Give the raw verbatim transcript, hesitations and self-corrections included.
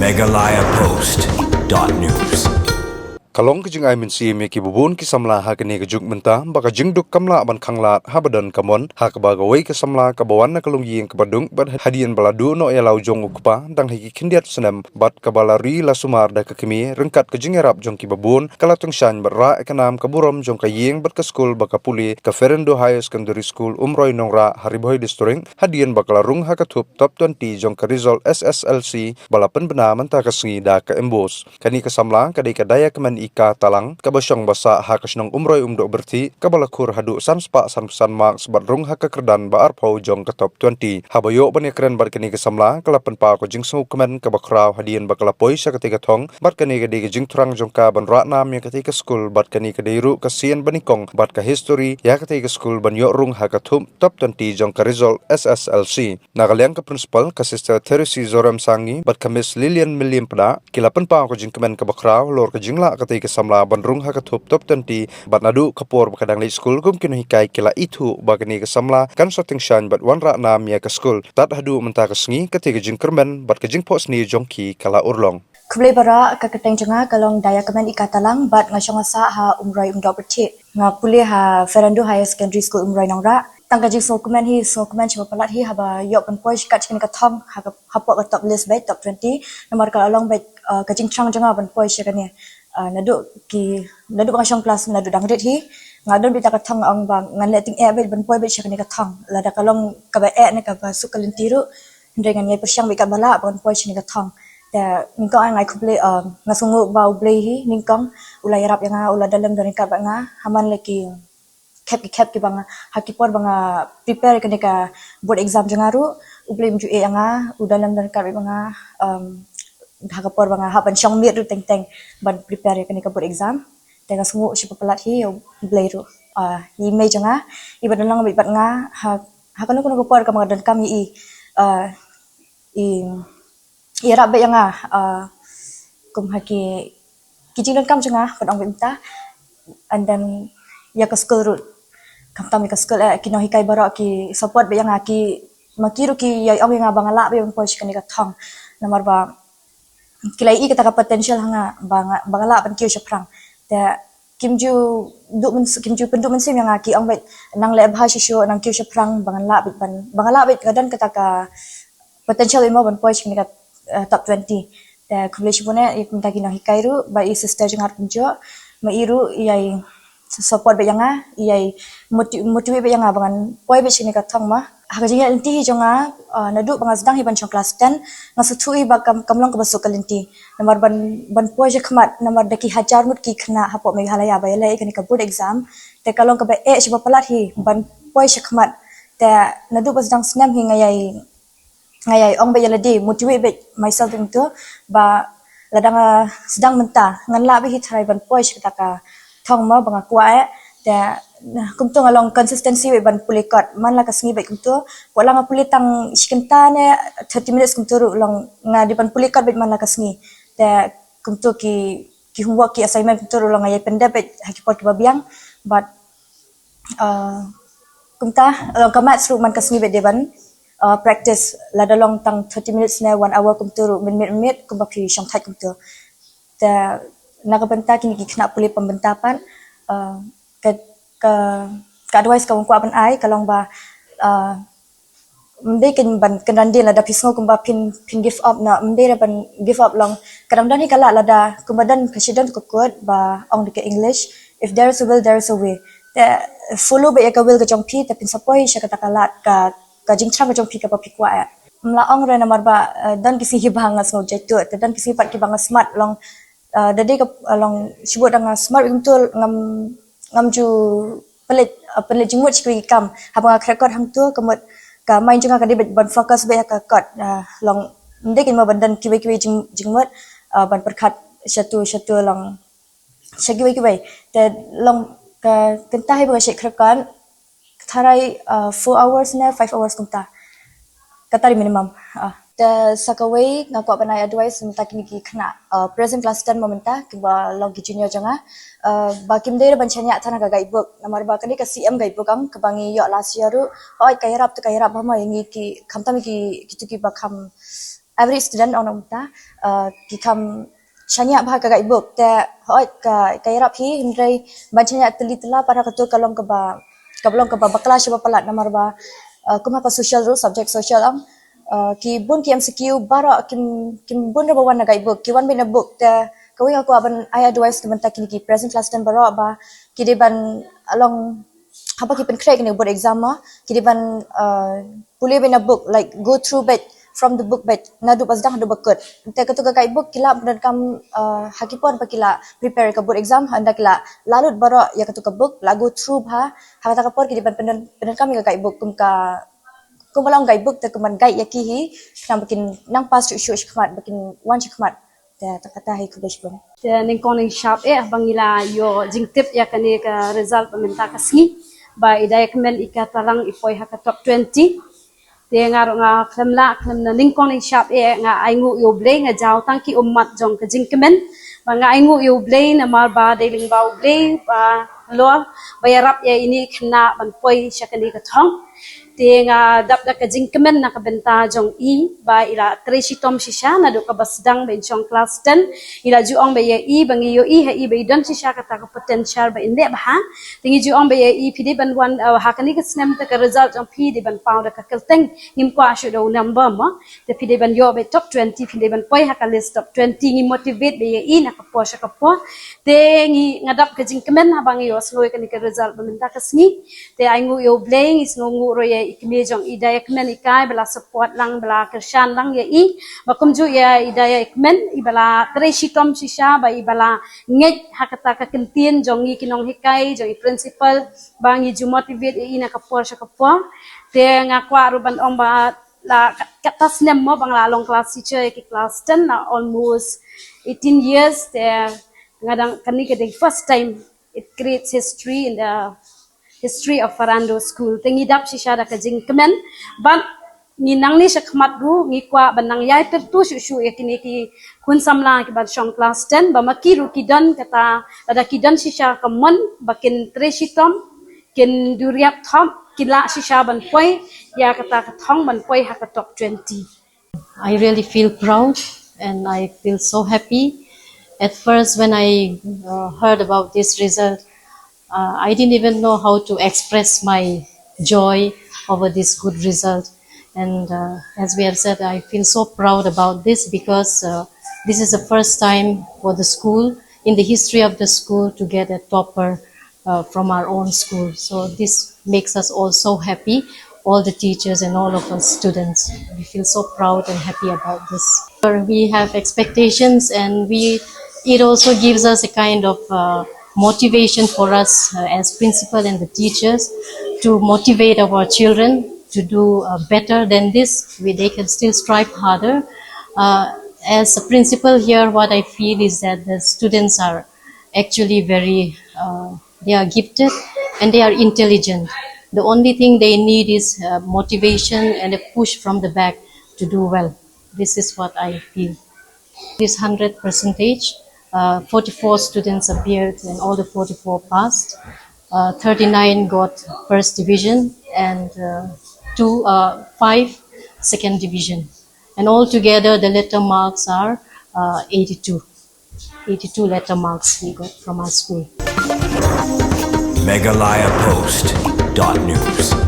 Meghalaya Post dot news. Ka long ka jingai mynsiem ïa ki babun ki samla ha kane ka juk mynta ba ka jingduk kam lah ban khanglad haba don ka mon ha kaba kawei ka samla kaba wan na ka longïing kaba duk bad hadien ba la duh noh ïa la u jong u kpa dang ha ki khyndiat snem bad kaba la ri la sumar da ka kmie ryngkat ka jingïarap jong ki babun ka la tyngshaiñ bad rah ïa ka nam ka burom jong ka ïing bad ka skul ba ka pule ka Ferendo Higher Secondary School Umroi Nongrah ha Ri Bhoi District hadien ba ka la rung ha ka thup top twenty jong ka result S S L C ba la pynbna mynta ka sngi da ka MBOSE. Kane ka samla ka dei ka Diakmen Ika Talang kaba shong ba sah ha ka shnong Umroi Umdoh Byrthih kaba la khur haduh san spah san phew san marks bad rung ha ka kyrdan ba arphew jong ka top twenty. Haba ïoh ban ïakren bad kane ka samla ka la pynpaw ka jingsngewkmen kaba khraw hadien ba ka la poi sha katei ka thong bad kane ka dei ka jingthrang jong ka ban rah nam ïa katei ka skul bad kane ka dei ruh ka sien ba nyngkong bad ka history ïa katei ka skul ban ïoh rung ha ka thup top twenty jong ka result S S L C. Na ka liang ka principal ka Sister Therese Zorem Sangi bad ka Miss Lilian Mylliem Pdeng ki la pynpaw ka jingkmen kaba khraw halor ka jinglah katei ka samla ban rung ha ka thup top twenty bad naduh ka por ba ka dang leit skul kum ki nonghikai ki la ithuh ba kane ka samla kan sa tyngshaiñ bad wanrah nam ïa ka skul. Tad haduh mynta ka sngi katei ka jingkyrmen bad ka jingphohsniew jong ki ka la urlong. Khublei baroh, ka kyrteng jong nga ka long Diakmen Ika Talang bad nga shong sah ha Umroi Umdoh Byrthih. Nga pule ha Ferendo Higher Secondary School Umroi Nongrah. Tang ka jingsngewkmen hi, sngewkmen shibun palat hi haba ïoh ban poi kat sha kane ka thong ha ka, hapoh ka top list beit, top twenty. Namar ka la long beit, uh, ka jingthrang jong nga ban poi sha kane. Uh, naduh ki, naduh ba nga shong klas, naduh dang rit hi nga don beit ha ka thong, nga ong ba ngan leh tyngeh beit ban poi beit sha kane ka thong. Lada ka long kaba eh ne kaba suk ka lynti ruh, hynrei ngan ïai pyrshang beit katba lah ban poi sha kane ka thong. Te nyngkong nga ai khublei, uh, nga sngewnguh ba U Blei hi nyngkong u la ïarap ïa nga, u la don lem don ryngkat bad nga ha man la ki khep ki khep kiba nga, ha ki por ba nga prepare ïa kane ka board exam jong nga ruh, U Blei um ju ïeh ïa nga, u don lem don ryngkat bad nga, um, ha ka por ba nga hap ban shong miet ruh teng teng ban prepare ïa kane ka board exam. Te nga sngewnguh shibun palat hi ïa U Blei ruh. Ah, i mei jong nga iba don lang bad nga ha, ha kano kano ka por kaba nga donkam ïa i, ah, i ïarap beit ïa nga, ah, kum ha ki, ki jingdonkam jong nga, ban ong beit mynta, and then ïa ka skul ruh, khamtam ïa ka skul, eh, ki nonghikai baroh ki support beit ïa nga, ki, ma ki ruh ki ïai ong ïa nga ba nga lah beit ban poi sha kane ka thong. Namar ba ki la ïohi kata ka potential ha nga ba nga, ba nga lah ban kiew shaphrang. Te kim ju duh myns-, kim ju pynduh mynsiem ïa nga, ki ong beit nang leh bha shuh shuh, nang kiew shaphrang ba ngan lah beit ban, ba nga lah beit, nga don kata ka potential beit mo ban poi sha kane ka, eh, top twenty. Te khublei shibun eh ïa kumta ki nonghikai ruh bad i sister jong nga ruh kumjuh, ma i ruh i ïai support beit ïa nga, i ïai moti-, motivate beit ïa nga ba ngan poi beit sha kane ka thong mo. Ha ka jingïaid lynti hi jong nga, ah, naduh ba nga sdang hi ban shong klas ten, nga sngewthuh hi ba kam, kam long kaba suk ka lynti namar ban, ban poi shakhmat, namar da ki hajar ngut ki khynnah hapoh Meghalaya ba ïaleh ïa kane ka board exam. Te ka long kaba eh shibun palat hi ban poi shakhmat. Te naduh ba sdang snem hi nga ïai, nga ïai ong beit ïa lade, motivate beit myself kumto ba lada nga sdang mynta ngan lah beit hi tharai ban poi sha kata ka thong mo ba nga kwah eh. Te, nah, kumto nga long consistency beit ban pule kot man la ka sngi beit kumto. Wat la nga pule tang shi kynta ne thirty minutes kumto ruh long nga dei ban pule kot beit man la ka sngi. Te kumto ki, ki homework, ki assignment kumto ruh long nga ïai pyndep beit ha ki por kiba biang. But, uh, kumta, long ka maths ruh man ka sngi beit dei ban, uh, practice, lada long tang thirty minutes ne one hour kumto ruh mynmiet mynmiet kumba phi shongthait kumto. Te na ka bynta kine ki khynnah pule pynbynta pat, uh, ka, ka, ka advice kaba nga kwah ban ai ka long ba, uh, ym dei kein ban kynran dien lada phi sngew kumba phin, phin give up, na ym dei re ban give up long. Ka dang don hi ka lad lada kumba don, ka shah don ka quote ba ong da ka English, "If there is a will, there is a way." Te follow beit ïa ka will ka jong phi, te phin sa poi sha kata ka lad, ka, ka jingthrang ka jong phi kaba phi kwah ïa. Ym lah ong re namar ba, eh, don ki sngi kiba nga sngew jaituh, te don ki sngi pat kiba nga smat long, eh, da dei ka, eh, long shibun da nga smat beit kumto, ngam, ngam ju pynleit, eh, pynleit jingmut sha kiwei ki kam. Haba nga khreh kot hangto ka mut ka mind jong nga ka dei beit ban focus beit ha ka kot, eh, long ym dei kein mo ban don kiwei kiwei jing, jingmut, eh, ban pyrkhat shatu shatu long sha kiwei kiwei. Te long ka kynta hi ba nga shait khreh kot tharai, uh, four hours ne five hours kumta. Kata dei minimum. Ah. Te sa kawei nga kwah ban ai advice mynta kine ki khynnah, uh, present class ten mo mynta kiba long ki junior jong nga. Uh, ba kim dei re ban shaniah than ha ka guidebook. Namar ba kane ka C M guidebook ang kaba ngi ïoh last year ruh. Hooid ka ïarap, te ka ïarap bha mo ïa ngi ki, khamtam ki, kito kiba kham Average student ong nang mynta, uh, ki kham shaniah bha ka guidebook, te hooid ka, ka ïarap hi, hynrei ban shaniah tylli tylla pat ha kato ka long kaba, kaba long kaba bakla shibun palat namar ba, uh, kum ha ka social ruh, subject social ong, uh, ki bun ki M C Q baroh kim, kim bun ruh ba wan na guidebook, ki wan beit na book, te kawei ka kwah ban ai advice na bynta kine ki present class ten baroh ba ki dei ban, uh, long haba ki pynkhreh kine board exam ma, ki dei ban, uh, pule beit na book, like, go through beit from the book beit, naduh ba sdang haduh ba kut. Te kato ka guidebook ki la pyndonkam, uh, ha ki por ba ki la prepare ka board exam, hynda ki la lah lut baroh ïa kato ka book, la go through bha, ha kata ka por ki dei ban pyndon, pyndonkam ïa ka guidebook kum ka, kum ba long guidebook te kum ban guide ïa ki hi, khnang ba kin nang pass shuh shuh shakhmat, ba kin wan shakhmat. Te kata hi, khublei shibun. Te nyngkong nyngshap eh ba ngi la ïoh jingtip ïa kane ka result ba mynta ka sngi ba i Diakmen i Katalang i poi ha ka top twenty. Te nga ruh nga khlem lah khlem na nyngkong nyngshap eh nga ainguh ïa U Blei, nga jaw tang ki ummat jong ka jingkmen. Ba nga ainguh ïa U Blei namar ba dei lyngba U Blei ba halor ba ïarap ïa ine i khynnah ban poi sha kane ka thong. Te nga dap da ka jingkmen na ka bynta jong i ba i la trei shitom shisha naduh kaba sdang ban shong class ten. I la ju ong beit ïa i ba ngi ïohi ha i ba i don shisha kata ka potential ba in leh bha. Te ngi ju ong beit ïa i phi dei ban wan, uh, ha kane ka snem te ka result jong phi dei ban paw da ka kyrteng, ngim kwah shuh da u number mo. Te phi dei ban ïoh beit top twenty, phi dei ban poi ha ka list top twenty, ngi motivate beit ïa i na ka por sha ka por. Te ngi, nga dap ka jingkmen haba ngi ïohsngew ïa kane ka result ba mynta ka sngi. Te ainguh ïa U Blei, ngi sngewnguh ruh ïa i kmie jong i Diakmen i Kai ba la support lang, ba la kyrshan lang ïa i. Ba kumjuh ïa i Diakmen i ba la trei shitom shisha, ba i ba la ngeit ha kata ka kyntien jong ngi ki nonghikai, jong i principal, ba ngi ju motivate ïa i na ka por sha ka por. Te nga kwah ruh ban ong ba la ka, kata snem mo ba nga la long class teacher ïa ki class ten la almost eighteen years, te nga dang, kane ka dei first time it creates history in the history of Farando School. Te ngi dap shisha da ka jingkmen, bad ngi nangne shakhmat ruh ngi kwah ban nang ïai pyrtu shuh shuh ïa kine ki khun samla ki ban shong class ten, ba ma ki ruh ki don kata, lada ki don shisha ka mon ba kin trei shitom, kin duriap thop, kin lah shisha ban poi ïa kata ka thong ban poi ha ka top twenty. I really feel proud and I feel so happy. At first, when I uh, heard about this result, uh, I didn't even know how to express my joy over this good result. And uh, as we have said, I feel so proud about this because uh, this is the first time for the school, in the history of the school, to get a topper uh, from our own school. So this makes us all so happy, all the teachers and all of us students. We feel so proud and happy about this. We have expectations, and we, it also gives us a kind of uh, motivation for us uh, as principal and the teachers to motivate our children to do uh, better than this. We, they can still strive harder. Uh, as a principal here, what I feel is that the students are actually very, uh, they are gifted and they are intelligent. The only thing they need is uh, motivation and a push from the back to do well. This is what I feel. This hundred percentage, uh, forty-four students appeared and all the forty-four passed. Uh, thirty-nine got first division and uh, two, uh, five second division. And altogether, the letter marks are uh, eighty-two. eighty-two letter marks we got from our school. Meghalaya Post dot news.